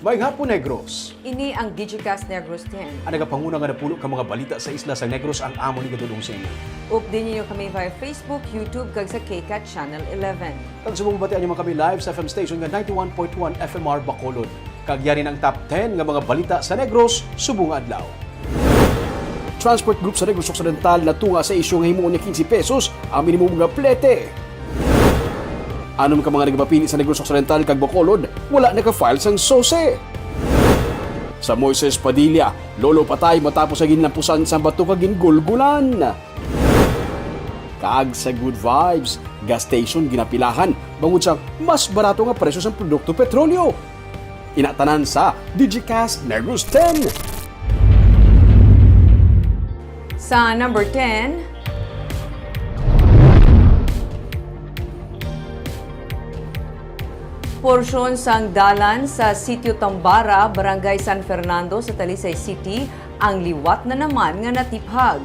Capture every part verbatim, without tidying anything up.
Maayong hapon, Negros. Ini ang Digicast Negros ten. Ang nagapanguna nga napulo ka mga balita sa isla sa Negros ang amon igadul-ong sa inyo. Updi ninyo kami via Facebook, YouTube, kag sa K CAT Channel eleven. Kag subong mabatian nyo man kami live sa F M station nga ninety-one point one F M R Bacolod. Kag yari na ang top ten nga mga balita sa Negros subong nga adlaw. Transport Group sa Negros Occidental natunga sa isyu nga himuon niya quince pesos ang minimum nga plete. Anom ka mga nagapapili sa Negros Occidental kag Bacolod wala naka-file sang SOCE. Sa Moises Padilla, lolo patay matapos sa ginlampusan sang bato kag gingulgulan. Kag sa Good Vibes, gas station ginapilahan bangod sa mas barato nga presyo sang produkto petrolyo. Ina tanan sa Digicast Negros ten. Sa number ten, porsyon sang dalan sa Sitio Tambara, Barangay San Fernando sa Talisay City, ang liwat na naman nga natiphag.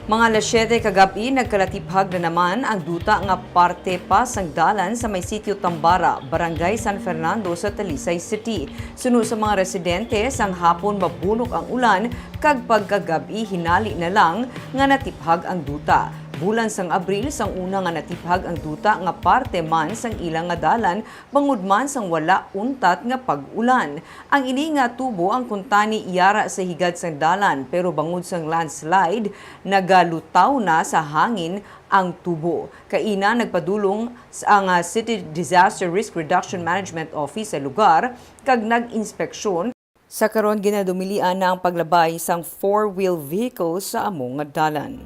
Mga alas siyete kagab-i, nagkalatiphag na naman ang duta nga parte pa sang dalan sa may Sitio Tambara, Barangay San Fernando sa Talisay City. Suno sa mga residente, sang hapon mabunok ang ulan kag pagkagab-i hinali na lang nga natiphag ang duta. Bulan sang Abril sang una nga natiphag ang duta nga parte man sang ila nga dalan bangod man sang wala untat nga pag-ulan. Ang ini nga tubo ang kuntani yara sa higad sang dalan, pero bangod sang landslide, nagalutaw na sa hangin ang tubo. Kaina nagpadulong s-, ang, ah, City Disaster Risk Reduction Management Office sa lugar kag nag-inspeksyon. Sa karon, ginadumilian na ang paglabay sang four-wheel vehicle sa amo nga dalan.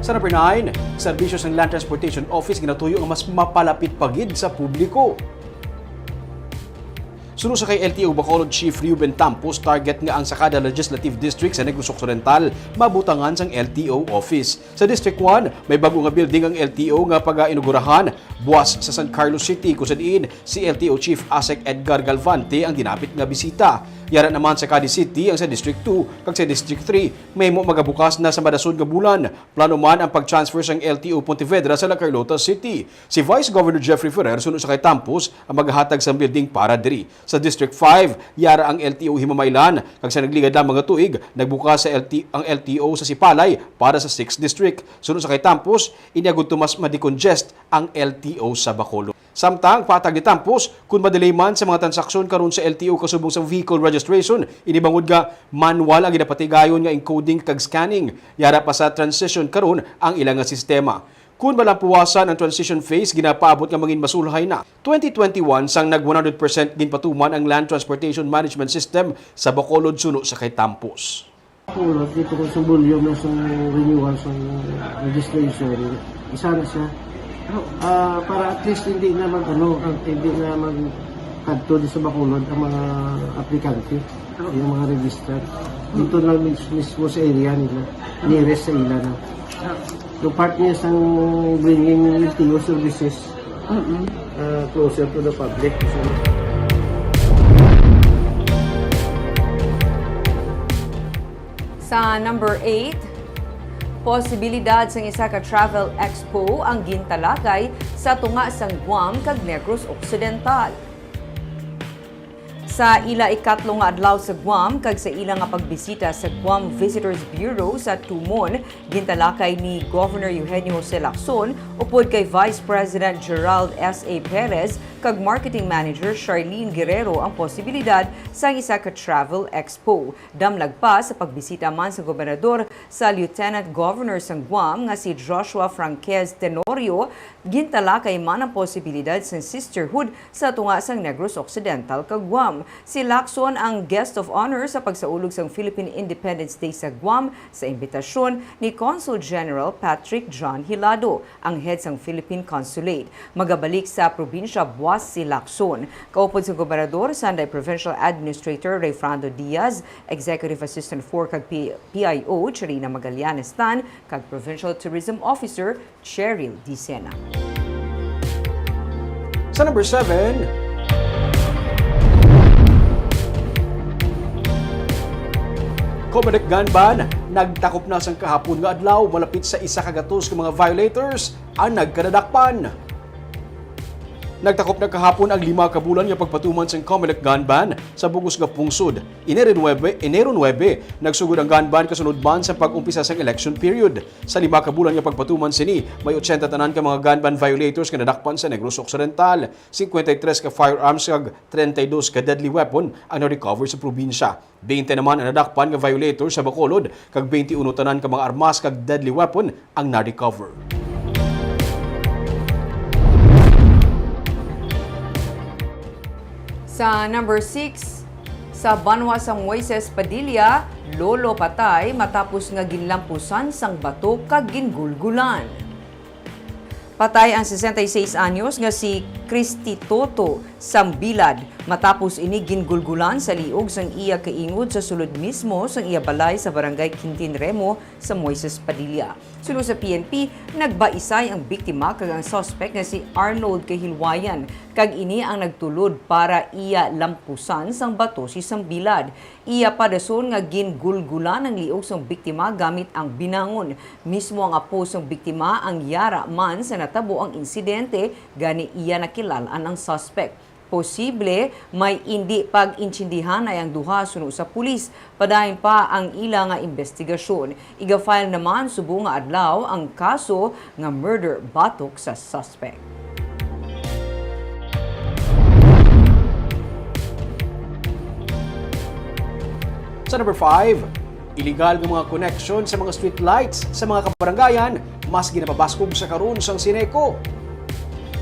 Sa number nine, serbisyo sang Land Transportation Office ginatuyo nga mas mapalapit pa gid sa publiko. Suno sa kay L T O Bacolod Chief Reuben Tampos, target nga ang sakada Legislative District sa Negros Occidental mabutangan sang L T O office. Sa District one, may bag-o nga building ang L T O nga pagainugurahan buas sa San Carlos City, kung sa diin si L T O Chief Asek Edgar Galvante ang dinapit nga bisita. Yara naman sa Cadiz City ang sa District two, kag sa District three, mahimo magabukas na sa madasod nga bulan. Plano man ang pag-transfer sang L T O Pontevedra sa La Carlota City. Si Vice Governor Jeffrey Ferrer, suno sa kay Tampos, ang maghatag sang building para diri. Sa District five, yara ang L T O Himamaylan, kag sa nagligad lamang nga tuig, nagbukas sa L T, ang L T O sa Sipalay para sa sixth District. Suno sa kay Tampos, ini agud to mas ma-decongest ang L T O sa Bacolod. Samtang patag ni Tampos, kun ma-delay man sa mga transaksyon karon sa L T O kasubong sa vehicle registration, ini bangod nga manual ang ginapatigayon nga encoding kag scanning. Yara pa sa transition karon ang ila nga sistema. Kun malampuwasan ang transition phase, ginapaabot nga mangin masulhay na twenty twenty-one sang nag one hundred percent ginpatuman ang Land Transportation Management System sa Bacolod suno sa kay Tampos. Kulot dito ko sa volume na sa renewal sa registration, isa na siya. Ah, para at least hindi na mag, ano, hindi na mag kadto di sa Bacolod ang mga aplikante, yung mga registered. Dito na mis-, mismo sa area nila, nearest sa ila na. Yung part niya sa bringing L T O services, ah, closer to the public. Sa number eight, posibilidad sang isa ka travel expo ang gintalakay sa tunga sang Guam kag Negros Occidental. Sa ila ikatlo nga adlaw sa Guam kag sa ila nga pagbisita sa Guam Visitors Bureau sa Tumon, gintalakay ni Governor Eugenio Jose Lacson upod kay Vice President Gerald S A Perez kag Marketing Manager Charlene Guerrero ang posibilidad sang isa ka travel expo. Damlag pa sa pagbisita man sa gobernador sa Lieutenant Governor sang Guam nga si Joshua Franquez Tenorio, gintalakay man ang posibilidad sang sisterhood sa tunga sang Negros Occidental kag Guam. Si Lacson ang guest of honor sa pagsaulog sang Philippine Independence Day sa Guam sa imbitasyon ni Consul General Patrick John Hilado, ang head sang Philippine Consulate. Magabalik sa probinsya buas si Lacson. Kaupod sa gobernador, sanday Provincial Administrator Rayfrando Diaz, Executive Assistant four kag P-, P I O Cherina Magallanes Tan, kag Provincial Tourism Officer Cheryl Dicena. Sa number seven, Comelec gun ban, Nagtakop na sang kahapon nga adlaw, malapit sa isa ka gatos ka mga violators ang nagkadadakpan. Nagtakop na kahapon ang lima ka bulan nga pagpatuman sang Comelec gun ban sa bug-os nga pungsod. Enero nuebe, Enero nuebe, nagsugod ang gun ban kasunod man sa pag-umpisa sang election period. Sa lima ka bulan nga pagpatuman sini, may ochenta tanan ka mga gun ban violators nga nadakpan sa Negros Occidental. Cincuenta y tres ka firearms kag treinta y dos ka deadly weapon ang na-recover sa probinsya. Twenty naman ang nadakpan nga violator sa Bacolod, kag twenty-uno tanan ka mga armas kag deadly weapon ang na-recover. Sa number six, sa banwa sa Moises Padilla, lolo patay matapos nga ginlampusan sang bato kag gingulgulan. Patay ang sesenta y seis anyos nga si Christy Toto Sambilad matapos ini gingulgulan sa liog sang iya kaingod sa sulod mismo sang iya balay sa Barangay Quintin Remo sa Moises Padilla. Suno sa P N P, nagbaisay ang biktima kag ang suspect nga si Arnold Kahilwayan, kag ini ang nagtulod para iya lampusan sang bato si Sambilad. Iya pa dason nga gingulgulan ang liog sang biktima gamit ang binangon. Mismo ang apo sang biktima ang yara man sa natabo ang insidente, gani iya nakilal-an ang suspect. Posible may indi pag-intindihanay ang duha suno sa pulis. Padayon pa ang ila nga imbestigasyon. Iga-file naman subong nga adlaw ang kaso nga murder batok sa suspect. Sa number five, illegal nga mga connection sa mga street lights sa mga kabarangayan mas ginapabaskog sa karon sang Syneco.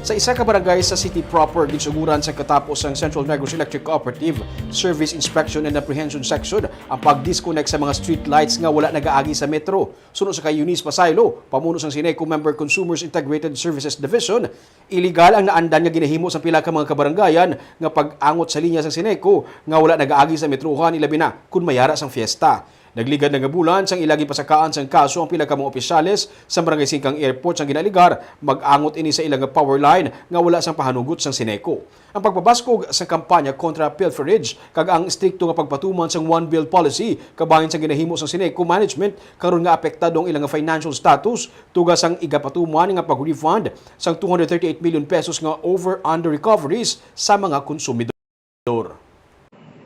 Sa isa ka barangay sa city proper, ginsuguran sa katapo sang Central Negros Electric Cooperative Service Inspection and Apprehension Section ang pag-disconnect sa mga street lights nga wala nagaagi sa metro. Suno sa kay Eunice Pasaylo, pamuno sang Syneco Member Consumers Integrated Services Division, iligal ang naandan nga ginahimo sang pila ka mga kabarangayan nga pag-angot sa linya sang Syneco nga wala nagaagi sa metrohan, ilabi na kon may ara sang fiesta. Nagligad na nga bulan sang ila ginpasakaan sang kaso ang pila ka mga opisyales sa Barangay Singkang Airport sang ginaaligar, mag-angot ini sa ila nga power line nga wala sang pahanugot sang Syneco. Ang pagpabaskog sa kampanya kontra pilferage kag ang estrikto nga pagpatuman sang One Bill Policy kabahin sang ginahimo sang Syneco management karon nga apektado ang ilang financial status tuga sang igapatuman nga pag-refund sang two hundred thirty-eight million pesos nga over under recoveries sa mga konsumidor.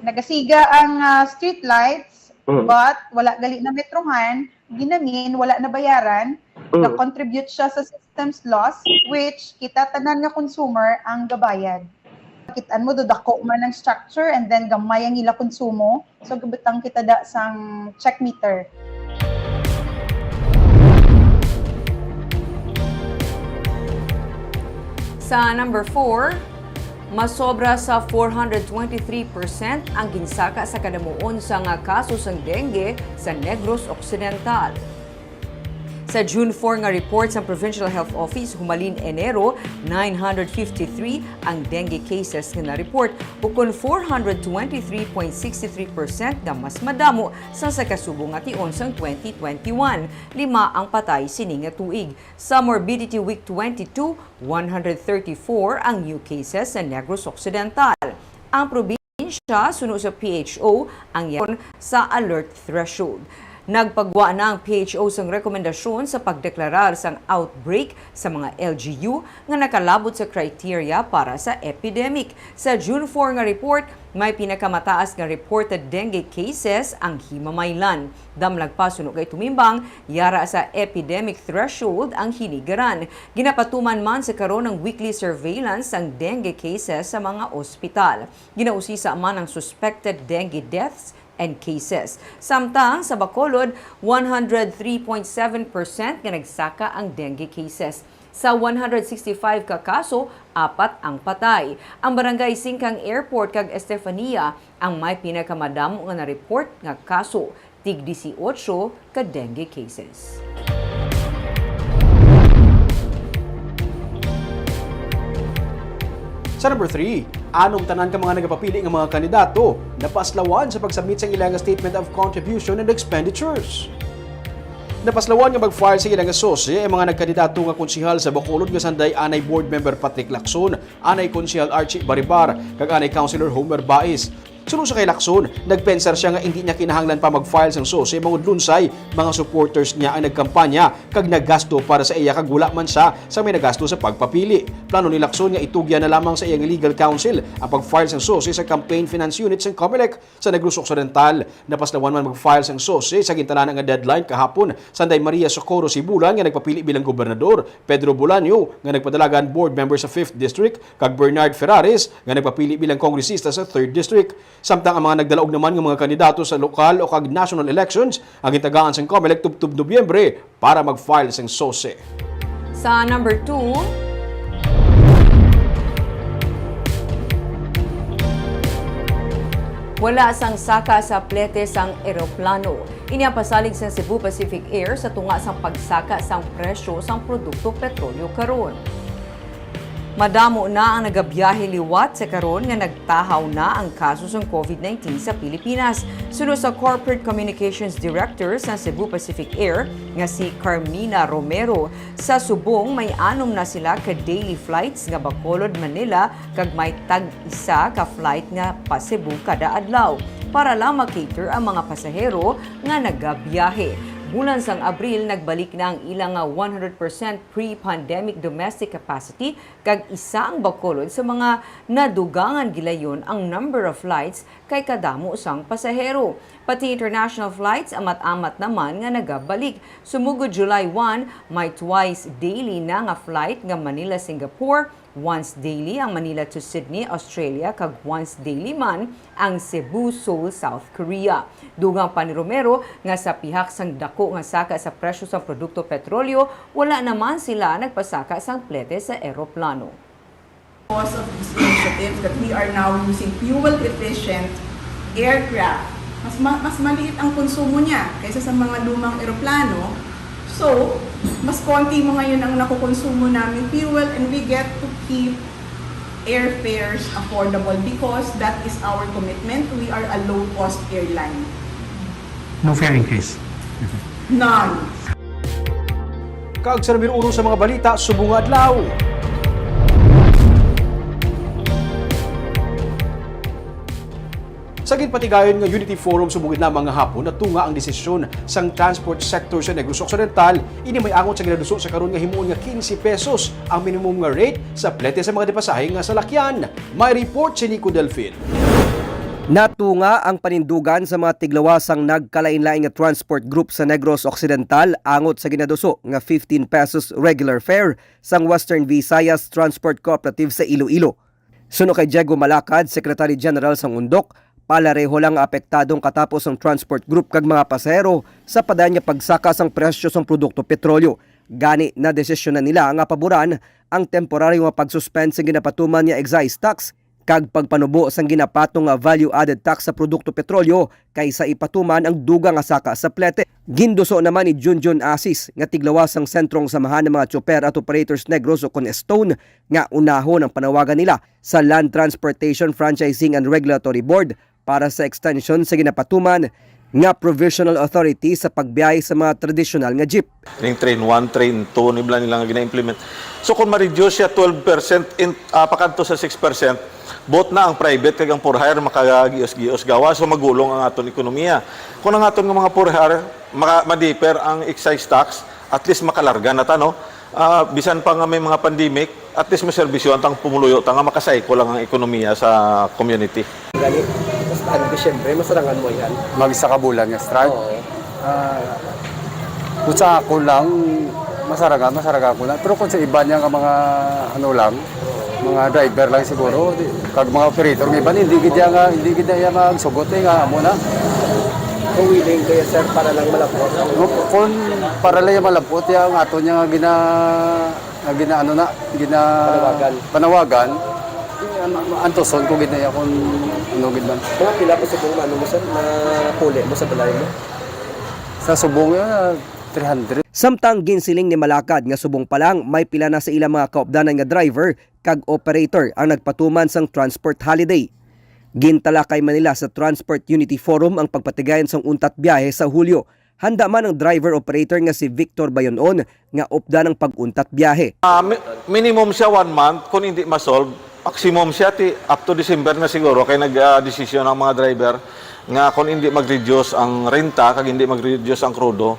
Nagasiga ang, ah, street lights, Mm. but wala gali na metrohan, ginamin, wala nabayaran, Mm. na-contribute siya sa systems loss, which kita tanan nga consumer ang gabayad. Kitaan mo, dudako man ang structure and then gamay ang ila konsumo. So, gabutang kita da sang check meter. Sa number four, masobra sa four hundred twenty-three percent ang ginsaka sa kadamuon sa nga kaso sang dengue sa Negros Occidental. Sa June four nga report sa Provincial Health Office, humalin Enero, nine hundred fifty-three ang dengue cases nga na-report, ukon four hundred twenty-three point six three percent nga mas madamo sa sa kasubo nga tion sang twenty twenty-one. Lima ang patay sini nga tuig. Sa Morbidity Week twenty-two, one hundred thirty-four ang new cases sa Negros Occidental. Ang probinsya, suno sa P H O, ang yaon sa alert threshold. Nagpagwa na ang P H O sang rekomendasyon sa pagdeklarar sang outbreak sa mga L G U nga nakalabot sa criteria para sa epidemic. Sa June four nga report, may pinakamataas nga reported dengue cases ang Himamaylan. Damlag pa, suno kay tumimbang, yara sa epidemic threshold ang Hinigaran. Ginapatuman man sa karon ang weekly surveillance sang dengue cases sa mga ospital. Ginausisa man ang suspected dengue deaths and cases. Samtang sa Bacolod, one hundred three point seven percent nga nagsaka ang dengue cases. Sa one hundred sixty-five ka kaso, apat ang patay. Ang Barangay Singkang Airport kag Estefania ang may pinakamadamo nga na-report nga kaso, tig dieciocho ka dengue cases. Sa number three, anom tanan ka mga nagapapili nga mga kandidato napaslawan sa pag-submit sang ila nga Statement of Contribution and Expenditures. Napaslawan nga mag-file sa ila nga S O C E ang mga nagkandidato nga konsehal sa Bacolod nga sanday anay Board Member Patrick Lacson, anay Konsehal Archie Baribar, kag anay Councilor Homer Bais. Suno sa kay Lacson, nagpensar sia nga indi niya kinahanglan pa mag-file sang SOCE bangod lunsay mga supporters niya ang nagkampanya kag naggasto para sa iya kag wala man sia sa may nagasto sa pagpapili. Plano ni Lacson nga itugyan na lamang sa iyang legal counsel ang pag-file sang SOCE sa campaign finance unit sang Comelec sa Negros Occidental. Napaslawan man mag-file sang SOCE sa gintalana nga deadline kahapon, sanday Maria Socorro Sibulan nga nagpapili bilang gobernador, Pedro Bolaño nga nagpadalagan board member sa fifth District, kag Bernard Ferraris nga nagpapili bilang kongresista sa third District. Samtang ang mga nagdalaog naman nga mga kandidato sa lokal o kag national elections ang gitagaan sang Comelec tubtob Nobyembre para mag-file sang SOCE. Sa number two, wala sang saka sa plete sang eroplano. Ini ang pasalig sang Cebu Pacific Air sa tunga sang pagsaka sang presyo sang produkto petrolyo karon. Madamo na ang nagabiyahe liwat sa karon nga nagtahaw na ang kaso sang covid nineteen sa Pilipinas. Suno sa Corporate Communications Director sa Cebu Pacific Air nga si Carmina Romero, sa subong may anom na sila ka daily flights nga Bacolod, Manila, kag may tag-isa ka flight nga pa Cebu kada adlaw para lang ma-cater ang mga pasahero nga nagabiyahe. Bulan sang Abril, nagbalik na ang ila nga one hundred percent pre-pandemic domestic capacity, kag isa ang Bacolod sa mga nadugangan gilayon ang number of flights kay kadamo sang pasahero. Pati international flights amat-amat naman nga nagabalik. Sumugod July one, may twice daily na nga flight nga Manila-Singapore, once daily ang Manila to Sydney, Australia, kag once daily man ang Cebu, Seoul, South Korea. Dugang pa ni Romero nga sa pihak sang dako nga saka sa presyo sang produkto petrolyo, wala naman sila nagpasaka sang plete sa eroplano. Because of these initiatives that we are now using fuel-efficient aircraft, mas ma-, mas maliit ang konsumo niya kaysa sa mga lumang eroplano. So, mas konti mo ngayon ang nakukonsumo namin fuel, and we get to keep airfares affordable because that is our commitment. We are a low-cost airline. No fare increase? None. Kag sa numero uno sa mga balita subong nga adlaw. Sa ginpatigayon nga Unity Forum subong lamang nga hapon, natunga ang desisyon sang transport sector sa Negros Occidental. Ini may angot sa ginaduso sa karon nga himuon nga quince pesos ang minimum nga rate sa plete sa mga pasahe nga salakyan. May report si Nico Delfin. Natunga ang panindugan sa mga tiglawas sang nagkalainlain nga transport group sa Negros Occidental angot sa ginaduso nga fifteen pesos regular fare sang Western Visayas Transport Cooperative sa Iloilo. Suno kay Diego Malacad, Secretary General sang undok, palareho lang nga apektado ang katapos sang transport group kag mga pasahero sa padayon nga pagsaka sang presyo sang produkto petrolyo. Gani, nadesisyonan nila nga paboran ang temporaryo nga pag-suspend sang ginapatuman nga excise tax kag pagpanubo sang ginapatong nga value-added tax sa produkto petrolyo kaysa ipatuman ang dugang nga saka sa plete. Ginduso naman ni Junjun Asis nga tiglawas sang Sentrong Samahan ng mga Tsoper at Operators Negros o kon Estone nga unahon ang panawagan nila sa Land Transportation Franchising and Regulatory Board para sa extension sa ginapatuman nga provisional authority sa pagbiyahe sa mga tradisyonal nga jeep. Ning train one, train two, nibla nila nga gina-implement. So, kung ma-reduce siya twelve percent in, ah, pakadto sa six percent, both na ang private kag ang for hire makagios-gios gawas, so magulong ang aton ekonomiya. Kung ang aton nga mga for hire, maka-, ma-defer ang excise tax, at least makalarga na ta, no? Ah, bisan pa nga may mga pandemic, at least maserbisyohan tang pumuluyo ta nga makacycle lang ang ekonomiya sa community. Gani, tapos pag Disyembre, masarangan mo yan. Mag-isa ka bulan nga strike? Oo. Ah, kung sa ako lang, masarangan, masarangan ko lang. Pero kung sa iba niya nga mga, ano lang, mga driver lang siguro, di, kag mga operator, may iba, hindi gid niya nga, hindi gid niya magsugot eh, nga amo na. Kung willing kaya, sir, para lang malabot ang... Kung, kung para lang malabot, yung ato niya nga gina-, nga ginaano na, gina-, panawagan. Panawagan, eh, an-, antuson ko gid na iya kung ano gid man. Mga pila ka subong ano mo, sir, na puli mo sa balay mo? Sa subong, ah, three hundred. Samtang ginsiling ni Malacad nga subong pa lang, may pila na sa ilang mga kaupdanan nga driver kag operator ang nagpatuman sang transport holiday. Gintalakay man nila sa Transport Unity Forum ang pagpatigayon sang untat biyahe sa Hulyo. Handa man ang driver-operator nga si Victor Bayonon nga updan ang pag-untat biyahe. Ah, mi-, minimum siya one month, kung hindi ma-solve, Maximum siya ti up to December na siguro kay nag, ah, desisyon ang mga driver nga kung hindi mag-reduce ang renta kag hindi mag-reduce ang krudo,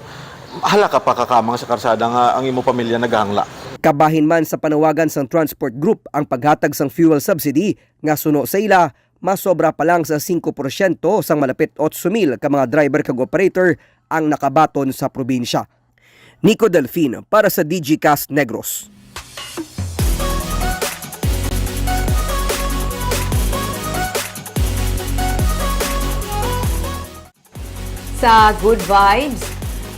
hala ka pa kakamang sa karsada nga ang imo pamilya nagahangla. Kabahin man sa panawagan sang Transport Group ang paghatag sang fuel subsidy nga suno sa ila masobra pa lang sa singko porsyento sang malapit otso mil ka mga driver kag operator ang nakabaton sa probinsya. Nico Delfin para sa Digicast Negros. Sa Good Vibes,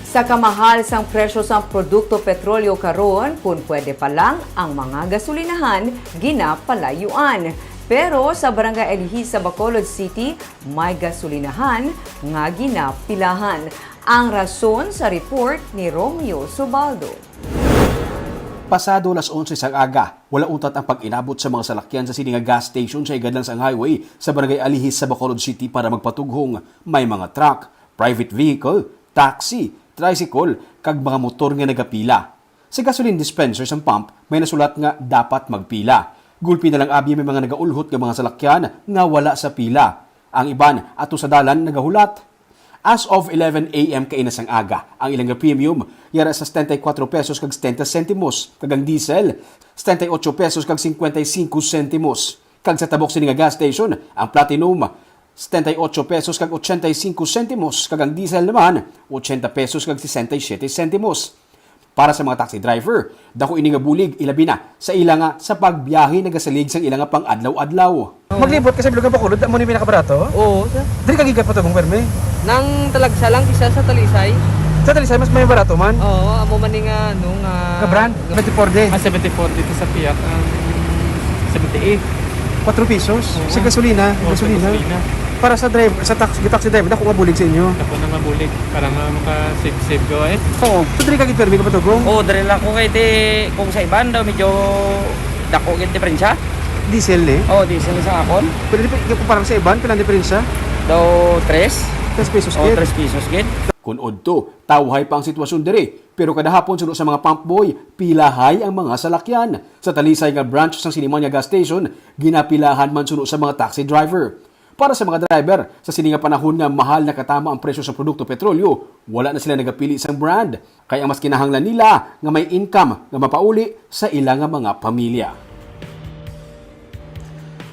sa kamahal sang presyo sang produkto petrolyo karon, kun pwede pa lang, ang mga gasolinahan ginapalayuan. Pero sa Barangay Alihis sa Bacolod City, may gasolinahan nga ginapilahan. Ang rason sa report ni Romeo Subaldo. Pasado alas onse sang aga, wala untat ang pag-inabot sa mga salakyan sa sini nga gas station sa igadlan sang highway sa Barangay Alihis sa Bacolod City para magpatughong. May mga truck, private vehicle, taxi, tricycle, kag mga motor nga nagapila. Sa gasoline dispenser sang pump, may nasulat nga dapat magpila. Gulpi na lang abi may mga nagaulhot nga mga salakyan nga wala sa pila. Ang iban ato sa dalan nagahulat. As of eleven A M kaina sang aga, ang ilang premium yara sa setenta y cuatro pesos kag setenta sentimos, kag ang diesel, setenta y ocho pesos kag cincuenta y cinco sentimos. Kag sa tabok sini nga gas station, ang Platinum, setenta y ocho pesos kag ochenta y cinco sentimos, kag ang diesel naman, ochenta pesos kag sesenta y siete sentimos. Para sa mga taxi driver, dako ini nga bulig, ilabi na sa ila nga sa pagbiyahe nagasalig sang ila nga pang-adlaw-adlaw. Maglibot ka sa bilog nga Bacolod, amo ni pinakabarato? Oo, sir. Diri ka gikan patugong permi? Nang talagsa lang kisa sa Talisay. Sa Talisay, mas may barato man. Oo, amo man ni nga, ano, nga... Nga brand? Seventy-four D. Ah, seventy-four dito sa Piak, ang seventy-eight. Kwatro pesos. Oo. Sa gasolina, Oo, sa gasolina. gasolina. Para sa drive, sa tax, taxi driver, dako nga bulig sa inyo. Ako na nga bulig, para nga makaseave-save ko eh. Oo. So, diri ka gipermi ka patugong? Oo, diri lang ko kay di, kung sa iban daw medyo dako gid diferensya. Diesel ni? Oo, diesel sa akon. Pero di pa, ikumpara sa iban, pila ang diferensya? Daw tres. Tres pesos Oo, gid. Tres pesos gid. Kun udto, tawhay pa ang sitwasyon diri, pero kada hapon suno sa mga pump boy, pilahay ang mga salakyan. Sa Talisay nga branch sang sini man nga gas station, ginapilahan man suno sa mga taxi driver. Para sa mga driver, sa sini nga panahon nga mahal na katama ang presyo sa produkto petrolyo, wala na sila nagapili sang brand, kay ang mas kinahanglan nila nga may income nga mapauli sa ila nga mga pamilya.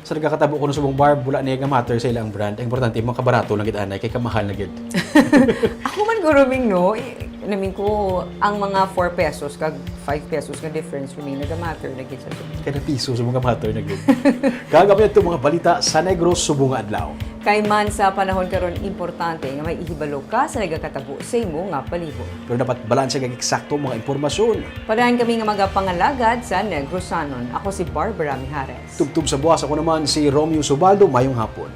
Sa nagakatabo ko subong Barb, wala niya nga matter sa ilang brand. Ang importante, makabarato lang gid anay, kay kamahal na gid. Ako man guro, Ming, no? I- namin ko, ang mga four pesos kag five pesos nga difference for me, nagamatter na gid sa subong. Kada piso sa mga matter na gid. Kag amo to mga balita sa Negros subong nga adlaw. Kay man sa panahon karon, importante nga may ihibalo ka sa nagakatabo sa imo nga palibot. Pero dapat balanse kag eksakto ang mga impormasyon. Padayon kami nga magapangalagad sa Negrosanon. Ako si Barbara Mijares. Tubtob sa buwas, ako naman si Romeo Subaldo. Mayong hapon.